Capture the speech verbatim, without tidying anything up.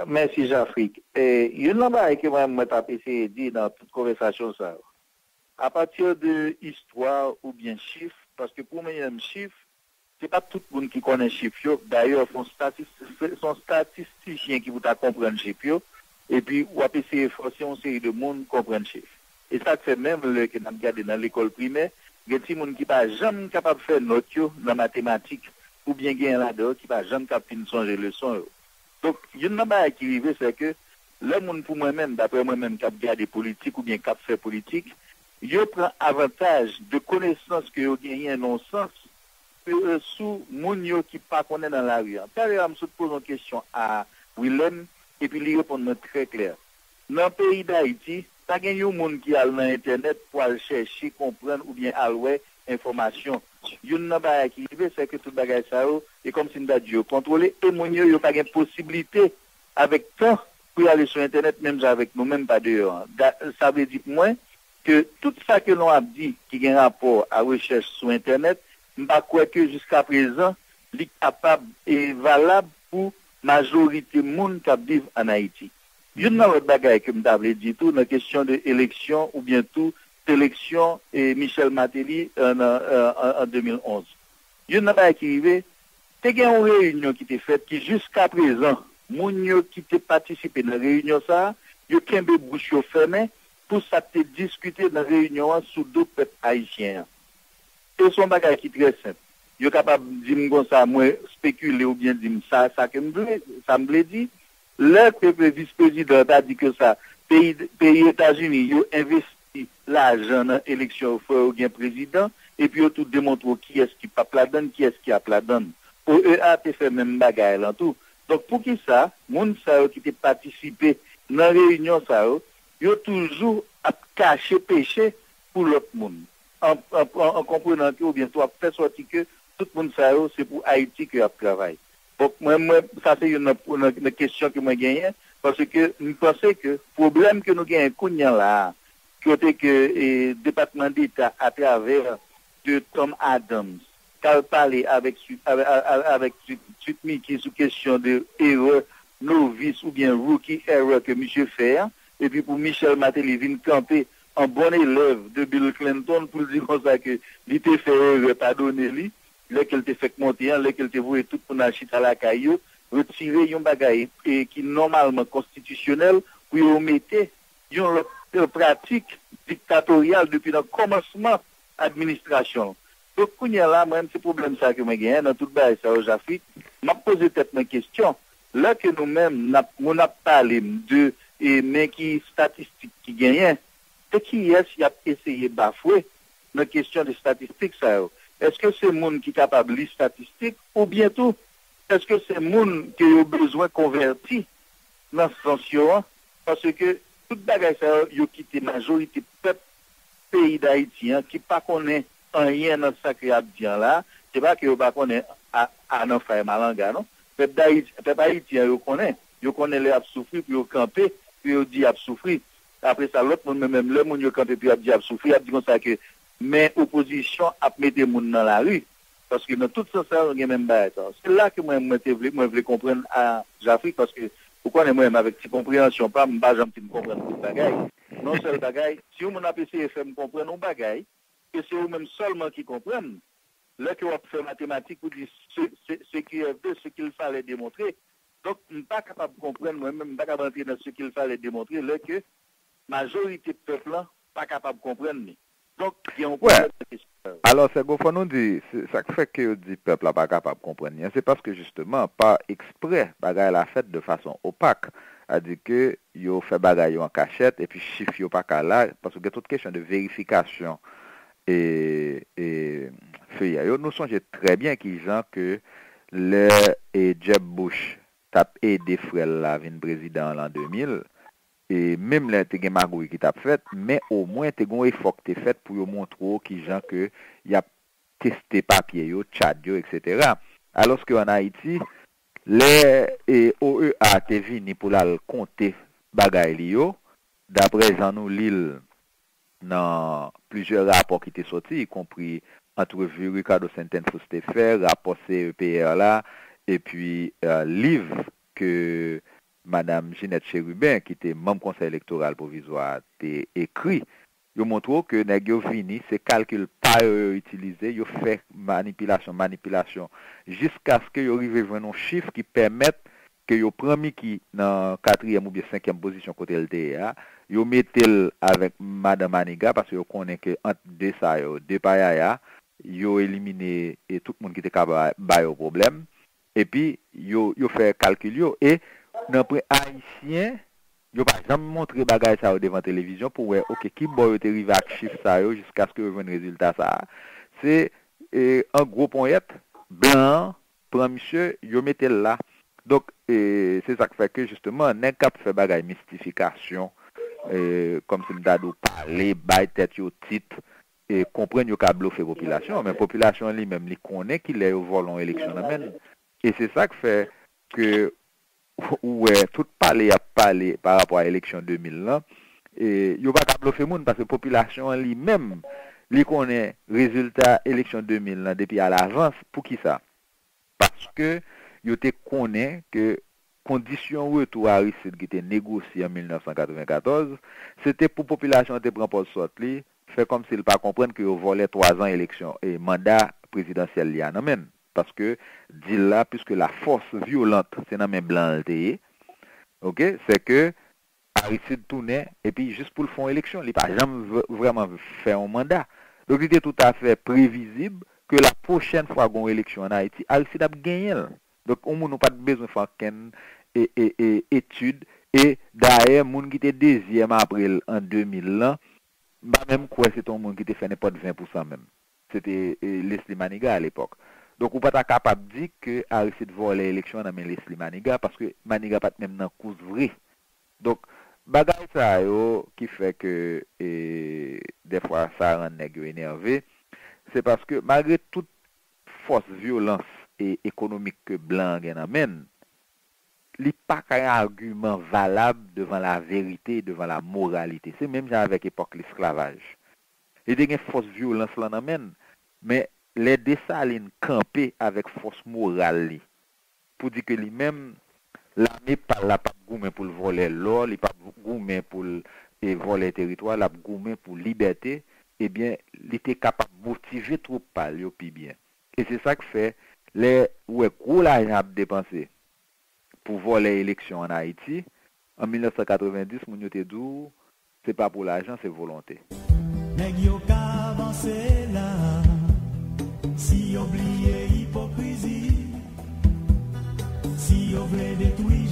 Mèsi, Jafrik. E, youn nan bagay ke mwen, mwen t ap eseye di nan tout konvèsasyon sa yo, apati de istwa oubyen chif, paske pou mwen menm chif, se pa tout moun ki konnen chif yo. Dayè, se yon statis-, se, se yon estatistisyen ki pou ta konprann chif yo, epi w ap eseye fòse yon seri de moun konprann chif. E sa k fè menm lè ke n ap gade nan lekòl primè, gen timoun ki pa janm kapab fè nòt yo nan matematik, oubyen gen ladan yo ki pa janm ka fin sonje leson yo. Donk, youn nan bagay ki rive, se ke lè moun, pou mwen menm, daprè mwen menm k ap gade politik oubyen k ap fè politik, yo pran avantaj de konesans ke yo genyen nan yon sans ke, euh, sou moun yo ki pa konnen nan lari a. Talè a, m sot poze yon kesyon a Willem, epi li reponn mwen trè klè. Nan peyi Dayiti, pa gen yon moun ki al nan entènèt pou al chèche konprann oubyen al wè enfòmasyon. Youn nan bagay ki rive, se ke tout bagay sa yo, e kòmsi m ta di yo kontwole, e moun yo, yo pa gen posiblite avèk tan pou y ale sou entènèt, menm jan avèk nou menm pa deyò an. Da-, sa vle di pou mwen ke tout sa ke nou ap di ki gen rapò a rechèch sou entènèt, m pa kwè ke jiska prezan, li kapab e valab pou majorite moun k ap viv ann Ayiti. Youn nan lòt bagay ke m ta vle di tou nan kesyon de eleksyon oubyen tou seleksyon e Michel Martelly an, an, an, an de mil onz. Youn nan bagay ki rive, te gen yon reyinyon ki te fèt ki jiska prezan, moun yo ki te patisipe nan reyinyon sa a, yo kenbe bouch yo fèmen pou sa k te diskite nan reyinyon an sou do pèp ayisyen an. E se yon bagay ki trè senp. Yo kapab di m konsa, mwen spekile oubyen di m sa, sa ke m vle, sa m vle di. Lè ke vis prezidan an ta di ke sa, peyi, peyi Etazini, yo envesti lajan nan eleksyon yo, fò yo gen prezidan, epi yo tou demontre w kiyès ki p ap ladann, kiyès ki ap ladann. O E A te fè menm bagay lan tou. Donk, poukisa moun sa yo ki te patisipe nan reyinyon sa yo, yo toujou ap kache peche pou lòt moun, an, an, an, an konprenan ke, oubyen tou ap fè sòti ke tout moun sa yo, se pou Ayiti ke y ap travay. Donk, mwen, mwen, sa se youn nan, nan, nan kesyon ke mwen genyen, paske m panse ke pwoblèm ke nou genyen kounye a la a, kote ke, e, Depatman Deta, atravè de Tom Adams, k al pale avèk Sweet, avè-, a-, a-, avèk Sweet, Sweet Mickey sou kesyon de erè novis oubyen rookie error ke misye fè a, epi pou Michel Martelly vin kanpe an bon elèv de Bill Clinton pou l di konsa ke li te fè erè, padone li, lè ke l te fèk monte an, lè ke l te voye tout moun al chita lakay yo, retire yon bagay, e, ki nòmalman konstitisyonèl pou yo mete yon lòt, e, pratik diktatoryal depi nan kòmansman administrasyon l. Donk, kounye a la, mwen, se pwoblèm sa a ke mwen genyen nan tout bagay sa yo, Jafrik. M ap poze tèt mwen kesyon, lè ke nou menm, n ap, moun ap pale m de, e, men ki estatistik ki genyen, se kiyès y ap eseye bafwe nan kesyon de estatistik sa yo? Èske se moun ki kapab li estatistik, oubyen tou, èske se moun ke yo bezwen konvèti nan sans yo an? Paske tout bagay sa yo, yo kite majorite pèp peyi Dayiti an ki pa konnen anyen nan sa ke y ap di an la, se pa ke yo pa konnen a, a nan fay malanga, non. Pèp Dayiti, pèp Ayiti an, yo konnen. Yo konnen lè y ap soufri pou yo kanpe, pou yo di y ap soufri. Apre sa, lòt moun, men menm lè moun yo kanpe pou y ap di y ap soufri, y ap di konsa ke, men opozisyon ap mete moun nan lari. Paske nan tout sans sa yo, gen menm bagay sa yo. Se la ke mwen, mwen te vle, mwen vle konprann a Jafrik, paske ou konnen mwen menm avèk ti konpreyansyon pa m, m pa janm fin konprann tout bagay. Men yon sèl bagay, si yon moun ap eseye fè m konprann yon bagay, ke se ou menm sèlman ki konprann, lè ke w ap fè matematik, ou di ce, ce, ce qui est vrai, ce qu'il fallait démontrer. Donk, m pa kapab konprann, mwen menm, m pa kapab antre nan ce qu'il fallait démontrer, lè ke majorite pèp lan pa kapab konprann li. Donk, gen yon pwoblèm nan kesyon sa yo. Alò, Sègo, fò nou di, se, sa k fè ke yo di pèp la pa kapab konprann li an, se paske, jisteman, pa eksprè, bagay la fèt de fason opak. Sa di ke yo fè bagay yo an kachèt, epi chif yo pa ka la, paske gen tout kesyon de verifikasyon e, e feyè yo. Nou sonje trè byen kijan ke lè, e, Jeb Bush t ap ede frè l la vin prezidan an lan de mil, e menm lè te gen magouy ki t ap fèt, men omwen te gen yon efò ki te fèt pou yo montre w kijan ke y ap teste papye yo, tchad yo, etsetera. Alòske ann Ayiti, lè, e, O E A te vini pou l al konte bagay li yo, daprè jan nou li l nan plizyè rapò ki te sòti, ikonpri antrevi Ricardo Sentence te fè, rapò C E P R la, epi, e, liv ke Madanm Ginette Chérubin, ki te manm Konsèy Elektoral Pwovizwa a, te ekri, yo montre w ke nèg yo vini, se kalkil pa yo yo itilize, yo fè manipilasyon, manipilasyon, jiskaske yo rive jwenn yon chif ki pèmèt ke yo pran Micky nan katriyèm oubyen senkyèm pozisyon kote l te ye a, yo mete l avèk Madan Maniga, paske yo konnen ke ant de sa yo, de payaya, yo elimine e tout moun ki te ka ba, ba yo pwoblèm, epi yo, yo fè kalkil yo. E nan pwen ayisyen, yo pa janm montre bagay sa yo devan televizyon pou wè, oke, ki bò yo te rive ak chif sa yo jiskaske yo jwenn rezilta sa a. Se, e, an gwo ponyèt, blan an pran misye, yo mete l la. Donk, e, se sa k fè ke, jisteman, nèg k ap fè bagay mistifikasyon, e, kòmsi m ta di w pale, bay tèt yo tit, e, konprann yo ka blofe popilasyon, men popilasyon an li menm, li konnen kilè yo vòlè yon eleksyon nan men l. E se sa k fè ke ou wè tout pale y ap pale pa rapò a eleksyon de mil lan, e, yo pa ka blofe moun, paske popilasyon an li menm, li konnen rezilta eleksyon de mil lan depi alavans. Poukisa? Paske yo te konnen ke kondisyon retou Aristide ki te negosye an mil nèf san katrevenkatòz, se te pou popilasyon an te pran pòz sòt li, fè kòmsi l pa konprann ke yo vòlè twa zan eleksyon e manda prezidansyèl li a nan men l. Paske deal la, puiske la force violente se nan men blan l te ye, oke, se ke Aristide tounen, epi jis pou l fè yon eleksyon, li pa janm v-, vrèman fè yon manda. Donk, li te toutafè previzib ke la pwochèn fwa gen yon eleksyon ann Ayiti, Aristide ap genyen l. Donk, yon moun ou pa t bezwen fè ankenn e, e, e, etid. E, dayè, moun ki te dezyèm apre l an de mil lan, m pa menm kwè se te yon moun ki te fè nenpòt ven pou san menm. Se te, e, Leslie Manigat alepòk. Donk, ou pa ta kapab di ke Aristide vòlè eleksyon an nan men Leslie Manigat, paske Manigat pa t menm nan kous vre. Donk, bagay sa yo ki fè ke, e, dèfwa sa rann nèg yo enève, se paske malgre tout fòs vyolans e ekonomik ke blan an gen nan men l, li pa ka yon agiman valab devan laverite, devan lamoralite. Se menm jan avèk epòk lesklavaj. Li te gen fòs vyolans lan nan men l, men lè Desalin kanpe avèk fòs moral li pou di ke li menm, lame pa l la p ap goumen pou l vòlè lò, li p ap goumen pou l, e, vòlè teritwa, l ap goumen pou libète, ebyen, li te kapab motive twoup pa l yo pi byen. E se sa k fè, lè ou wè gwo lajan ap depanse pou vòlè eleksyon ann Ayiti, an mil nèf san katrevenndis, moun yo te di w, se pa pou lajan, se volonte. Nèg yo ka avanse la, si yo bliye ipokrizi, si yo vle detwi